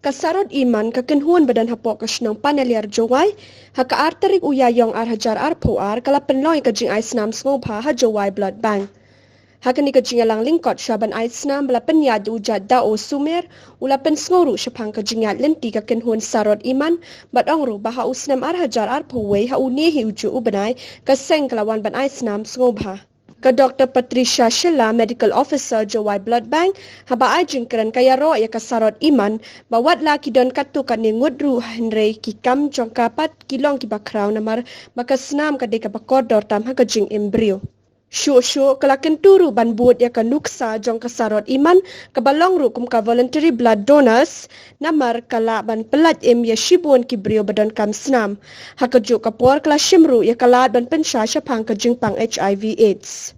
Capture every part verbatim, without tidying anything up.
Ka Sarot Iman, ka kynhun ba don hapoh ka shnong Panaliar, Jowai, ha ka ar tarik u Ïaïong ar hajar arphew ar, ka la pynlong ïa ka jingai snam sngewbha ha Jowai Blood Bank. Ha kane ka jingïalang lyngkot sha ban ai snam ba la pynïaid da u Jait Dao Sumer, u la pynsngew ruh shaphang ka jingïaid lynti ka kynhun Sarot Iman, bad ong ruh ba ha u snem ar hajar arphew wei ha une hi u juh u bnai, ka seng ka la wan ban ai snam sngewbha. Ka Doktor Patricia Shylla, Medical Officer, Jowai Blood Bank, haba ai jingkren ka ïaroh ïa ka Sarot Iman, ba wat la ki don katto katne ngut ruh hynrei ki kam jong ka pat ki long kiba khraw namar ba ka snam ka dei kaba kordor tam ha ka jingim briew. Shuh shuh ka la kyntu ruh ban bud ïa ka nuksa jong ka Sarot Iman, kaba long ruh kum ka voluntary blood donors, namar ka lah ban pyllait im ïa shibun ki briew ba donkam snam. Ha kajuh ka por ka la shim ruh ïa ka lad ban pynshai shaphang ka jingpang HIV AIDS.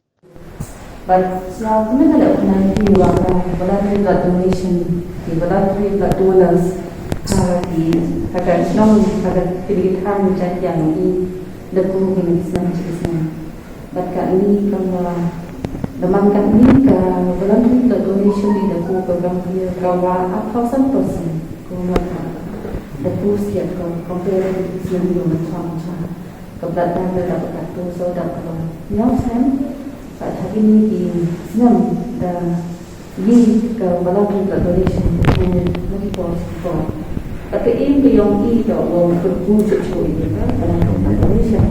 Bad sñiaw kmen ka dei u nine ki wa ka voluntary blood donation, ki voluntary blood donors, ha ki, ha ka shnong, ha ka, ki dei ki thaw ni jait ïa ngi, da ku ki ngi snem ki snem. Bad katni ka wa, da man katni ka voluntary blood donation ni da ku ka kam ki ka wa a thousand percent, ko ma ka. Da ku siat ko compare ki snem ïa ma chong cha. Ka blood bank da dap ka tu so dap ka ñiaw snem. Ka thakin ni ki snem da yi ka bala ki ka donation ko na ki por ki por. Ka ka im ka yong i da wo ka ku chu chu i ka bala ki ka donation.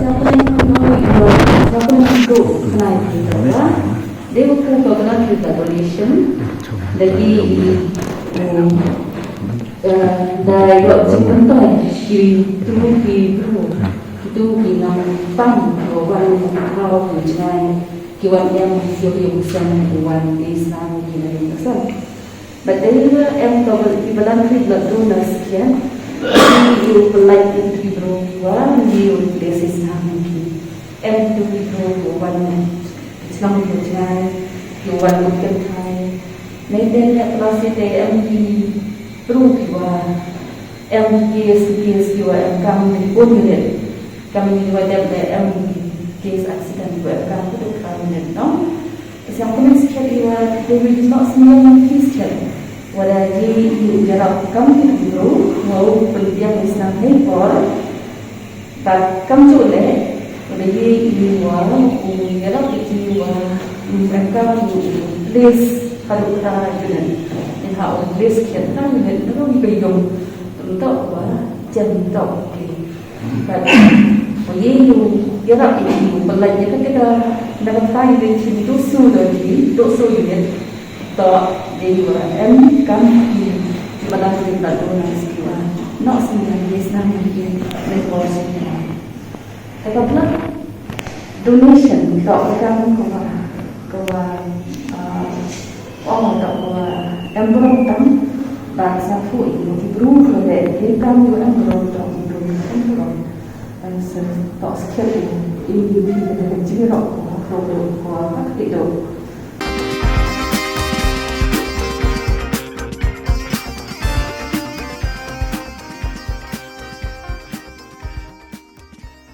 Sa ko ni ko i ko sa ko ni ko na i ka ba. Dei ko ka bala ki ka donation. Da yi i ko Eh, da ïoh jingmyntoi ki tru ki bru, ki tru ki nongpang, ki wan ki thaw ki jngai, ki wan em ki ïoh ïoh seng, ki wan ki snam ki na ïoh seng. Bad dei ba em ka ba ki balang ki blood donors ki, ki ïoh pynlait ki bru ki wan ki ïoh ki snam ki. Em ki bru ki wan ki snam ki jngai, ki wan ki kynthai. Nei dei ne klase te em ki bru ki wa em ki case, ki case ki wa em kam ni bun unit. Kam ni wa dep de em ki case accident ki wa em kam ki duk kam unit, no? Sa kuni sikhet ki wa dei wi nok sini em ki sikhet. Wa da ji i u yarap kam ki bru, wa u pynbiang ni snam hei por. Bad kam ju leh, u dei i wa u ïalap ïa ki wa, mm, em kam u place haduh kata unit. Ïa ha u place khian kata unit, na ka wi ka ïong, ym toh wa jem toh ki. Bad u ïalap ïa ki, u pynlait ïa kata, na kata ïa ki, doh su, doh su unit. Toh dei wa em kam ki, ki ba dang ki ba duna ki wa. Nok sini ki snam ki ne por sini. Kata blood donation toh ka kam ko wa, ko wa, ah, oh, toh ko wa em bro tam ba sa phu i ki bru ko le ki kam ko em bro toh ki bru em bro. Sa toh sikhet i ki ka jingrok ko ko ko ka ki do.